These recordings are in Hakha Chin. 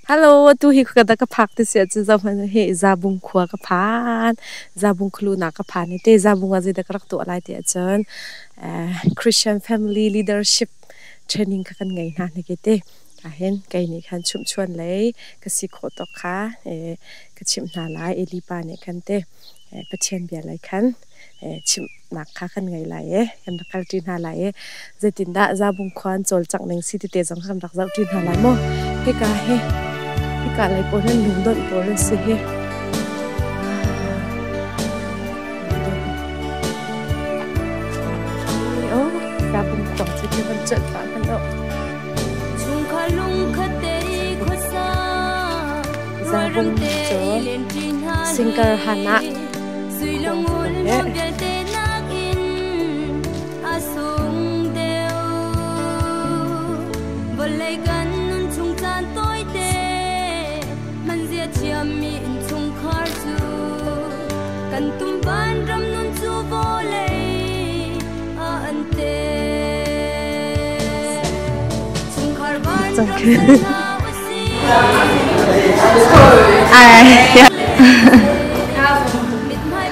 Hello, atu hi ka da ka phak ti sia cu zoh hmanh hi Zabung khua ka phan. Zabung khulu na ka phan te Zabung ah zeidah ka rak tuah lai ti ahcun Christian Family Leadership Training kha kan ngei hna hna te. Ahhin kei nih khan chumhchuan lei ka si khawh tawk kha ka chimh hna lai. Eli pa nih khan te Pathian bia lei khan chimhnak kha kan ngei lai i kan rak kalṭi hna lai i zeitindah Zabung khua an cawlcangh ning si tete zong kha kan rak zohṭi hna lai mu. Hika hi hika lei pawl hin lungdonh pawl an si hi. Oh, Zabung khua cu khi van cuanh pah hmanh u. Zabung cu Singkar han ah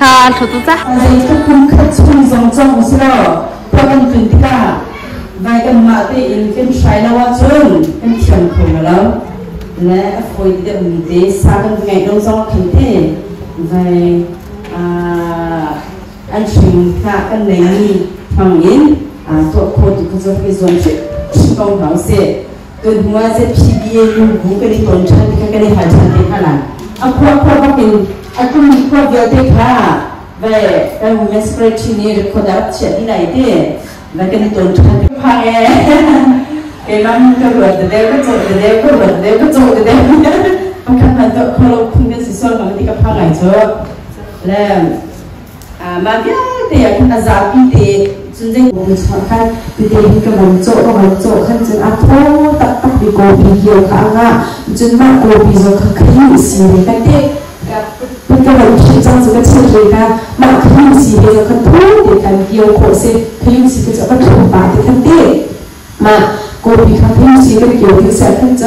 Kha an thu tu Zeitluk kum khat chung zong cawng u silaw khua kan tlun tikah vai kanmah tein kan hrai lo ahcun kan thiam kho ma lo. Le a fawi deuhmi te sa kan ngeih lo zong khan te vai an hring hna kan neimi hmang in tuah khawh tu kha cu i zuam hrimhrim ko hna usih. Tun hnu ah ZPBA nu bu kan i ton ṭhan ti kha kan i hal ṭhan te hna lai. A khua khua bak in a tlungmi khua vialte kha ve kan women secretary nih record a rak chiah dih lai ti ve kan i ton ṭhan ti phang e keimah ka ruat deuh ka cawh deuh ka ruat deuh ka cawh deuh pakhat hmanh tuah kho lo phun kan si sual bang ti ka phang ngai cu le mah vialte ah khin a zapi te cun zei chuah khan tete hi ka van cawh ka van cawh khan cun a thaw taktak mi kawpi kio kha a ngah cun mah kawpi zong kha khayu si ve ka te ka van khih cang cu ka chel ve ka mah khayu si ve zong kha thaw te khan kio khawh si khayu si ka cu ka thaw pa te khan te mah kawpi kha khayu si kan kio ti se khan cu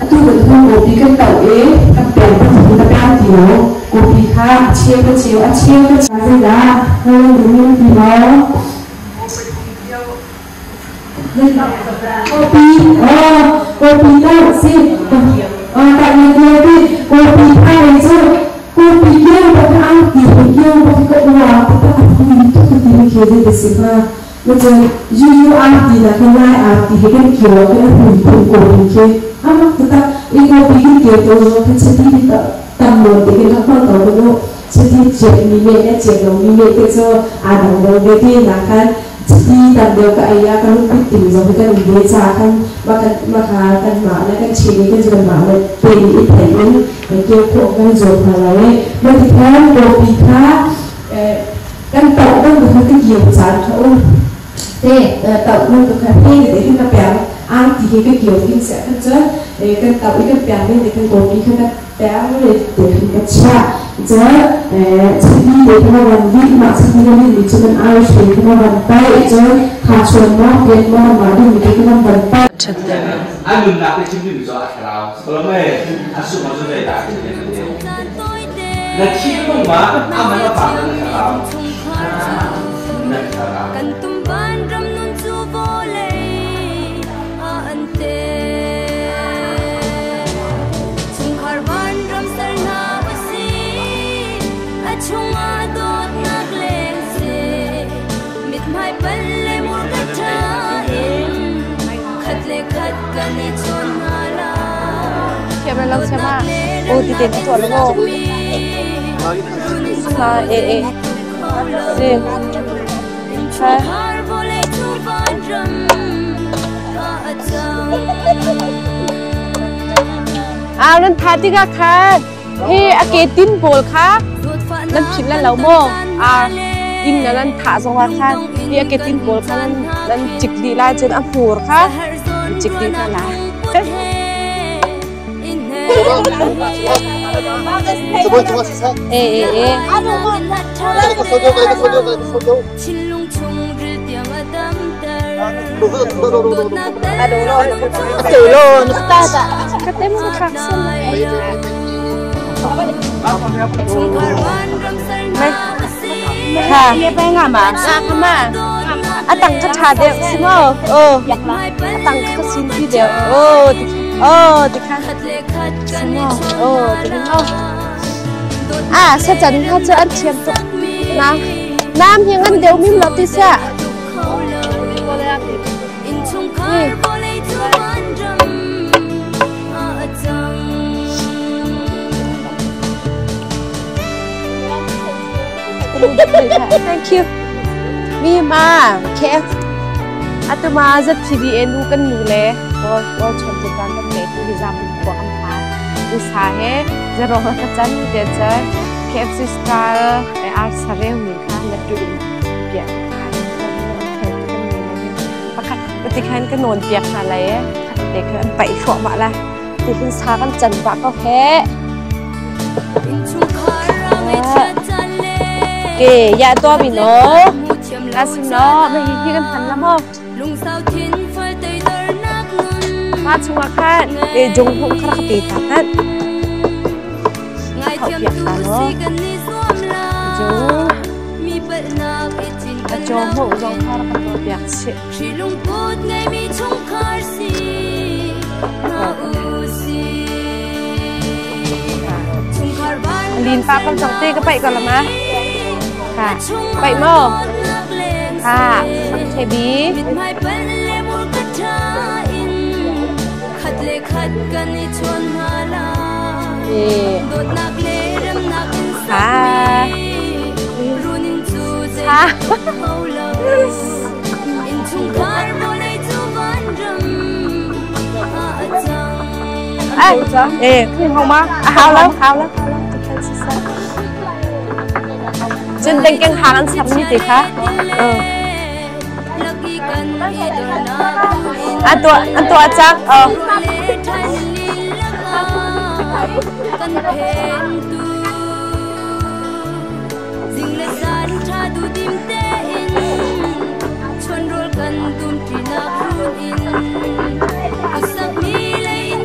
atu bantuk kawpi kan tauh i kan peng pathum ka peng ti lo kawpi kha a cheu ka cheu a cheu ka cheu zeidah na lung ti maw kopi oh kopi tau si oh tak ni kio ti kopi kha ni cu kopi kio ba kha ang ti kio ba kha ko wa ta ta phui tu ti ni khe de si ma Macun UU arti na khi Lai arti he kan kio ah khin a hui phun kawpi khi amak taktak i kawpi kan kio to zong khin chiti hi tam nawn te khin rak hmang ko kan u chiti ciat mi meh le ciat lo mi meh te cu aa dang lo ve ti nak khan chiti tam deuh ka ei ah ka lungput ting zong hi kan um ve ca khan maka kan mah le kan chin i kan kan mah le te nih i thei in kan kio khawh kan zuam hna lai i mah ti khan kawpi kha kan tauh bantuk kha ka kio caan kha um te tauh bantuk kha he te hin ka peng angti he ka kio tin sia khan cun kan tauh i kan peng ve te kan kawpi kha ka peng le te khan ka chiah cun chiti te kha van vi mah chiti ka min mi cu kan Irish te kha van pai cun kha chuan maw pian maw mah ding mi te kha van pai An nunnak te chim ding cu a thlarau solomon a sung ah cun zeidah a chim Na thinlung ah aman a fak na thlarau. Na thlarau. Kan tumban ram nun cu vawlei ah an te. Chungkhar van ram sal hna usih, a chungah dawtnak leng seh. Mithmai pal le murka ṭha in khat le khat kan i chawn hna la. Thiam lo thiam ah o ti te tuah lo maw? Ha e e si ha Ah nan tha tikah khan hi a ke tin pawl kha nan philh lai lo maw? Ah inn na nan thah zongah khan hi a ke tin pawl kha nan nan cik dih lai cun a hmur kha cik dih hna lai. E e e. Atu lo, nasta ta. Ka tem ka thlak sal. Ha. Ma. Atang ka tha deuh si mo. Oh. Atang ka sin pi deuh. Oh. Oh, ti kha. Si mo. Oh, ti kha. Ah, sa chan kha chu an thiam tuk. Na. Nam hi ngan deuh mim lo ti sia. Thank you. Mi ma KF atuma ZTBA nu kan nu le kawl kawl chon tu kan kan nei tu hi zam khua kan phan usa he zero ka chan te cha KFC style ar sareu min kha na tu piak pakhat pati khan ka non piak hna lai e khat te khan an paih thluahmah la ti hin sa kan can pah ko he ke ya to mi no asim no ma hi hi kan phan la mo ma chungah khan e jung hung kha rak pe ta kan thau piak ta no jung a chaw hmuh zong kha rak kan tuahpiak chih. Lin pa kan cang te ka paih ko la ma. Ha, paih mo. Ha, thebi. Ha. Ha. Ai, eh, hao lắm, hao lắm. Cun tengkeng hang an sak mi te kha. An tuah an tuah cak. Oh.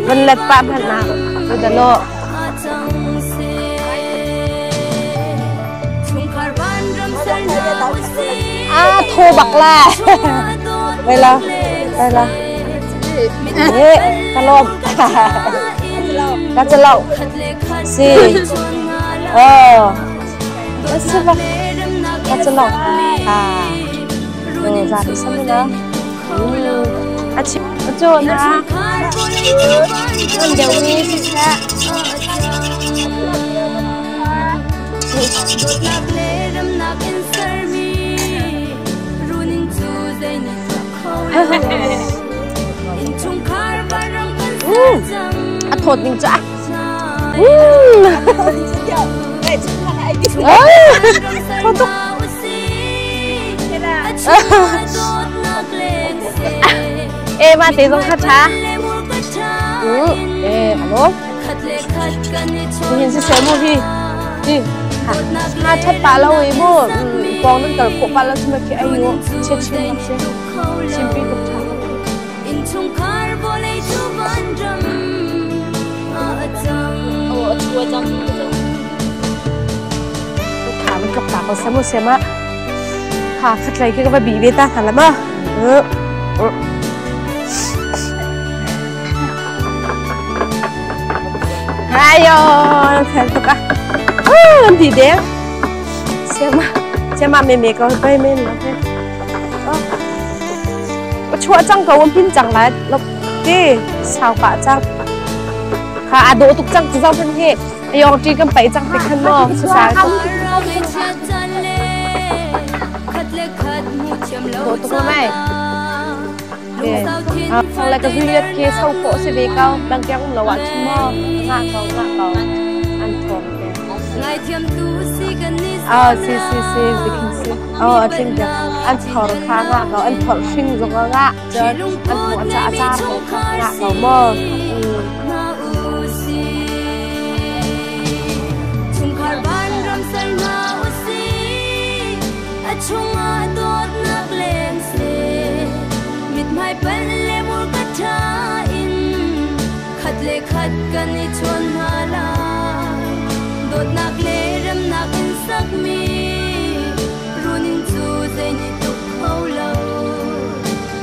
Van let pa hmanh na. Udalo. À, thô bạc là. Đây là, đây là. Ê, ta lom. Ka chalo. Si. Oh. Si ba. Ka chalo. À. Ừ, ra đi xem nữa. Ừ. À chị, cho na. Con đều mi si sa. A thawt ning cu a. Thawt tuk. E ma te zong kha tha. E alo. Hin si se mu hi. Hi. Ha that pa lo i mu pong nan kal ko pa lo chuma khi ayu che chin nak se. Simpi tuk tha. Kha man kap ta ko se mu se ma. Kha khat lai ke ka ba bi ve ta thala ma. Ayo, fel tuk a. An ti deng. Sema, sema me me ko pai men lo he. Ko chua chang ko om pin chang lai lo ti sao pa chang. Kha a do tuk chang chu phan he. Ayong ti kam pai chang te khan mo sa sa. Do tuk mai. Phong lại cái duy nhất kia sau cổ sẽ về cao đang kéo cũng là quả chung mò ngạ cầu ăn thòng kìa à si si si si si ờ trên kìa ăn thỏ khá ngạ cầu ăn thỏ sinh rồi ngạ chứ ăn thỏ ăn chả chả ngạ cầu mò Khat kan i chawn hna lai. Dawtnak le remnak in sakmi runinn cu zei nih tluk kho lo.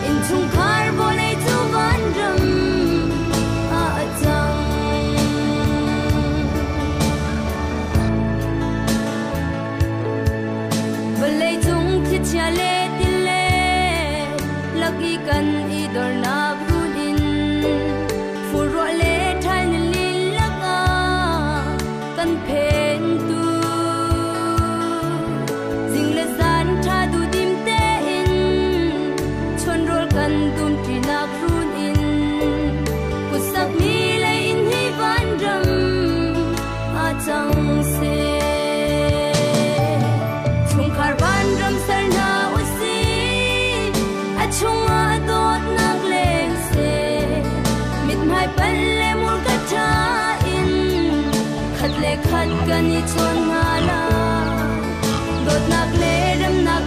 Innchungkhar vawlei cu vanram ah a cang. Vawlei cung thlichia le tilet lak i kan i dornak runinn, furruah le ṭhal nili lakah kan phentu. Zing le zan ṭha duhdim tein chonrawl kan dumṭinak runinn, kutsakmi lei in hi vanram ah cang seh. Chungkhar vanram ser hna usih, a chungah dawtnak leng seh. Mithmai pal le murka ṭha in khat le khat kan i chawn hna lai. Dawtnak le remnak